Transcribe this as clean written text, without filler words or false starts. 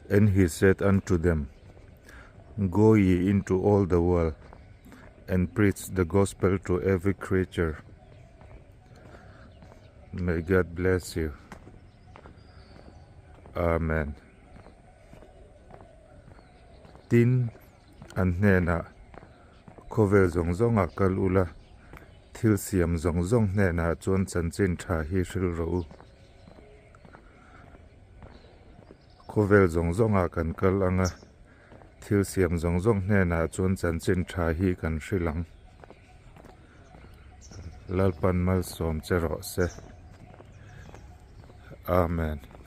And he said unto them, Go ye into all the world, and preach the gospel to every creature. May God bless you. Amen. Tin, an hnenah, Khawvel zawng zawngah kal ula, thil siam zawng zawng hnenah chuan chanchin tha hi hril rawh u. Khawvel zawng zawngah kan kal ang a, thil siam zawng zawng hnenah chuan chanchin tha hi kan hrilh ang. Lalpan malsawm che rawh se. Amen.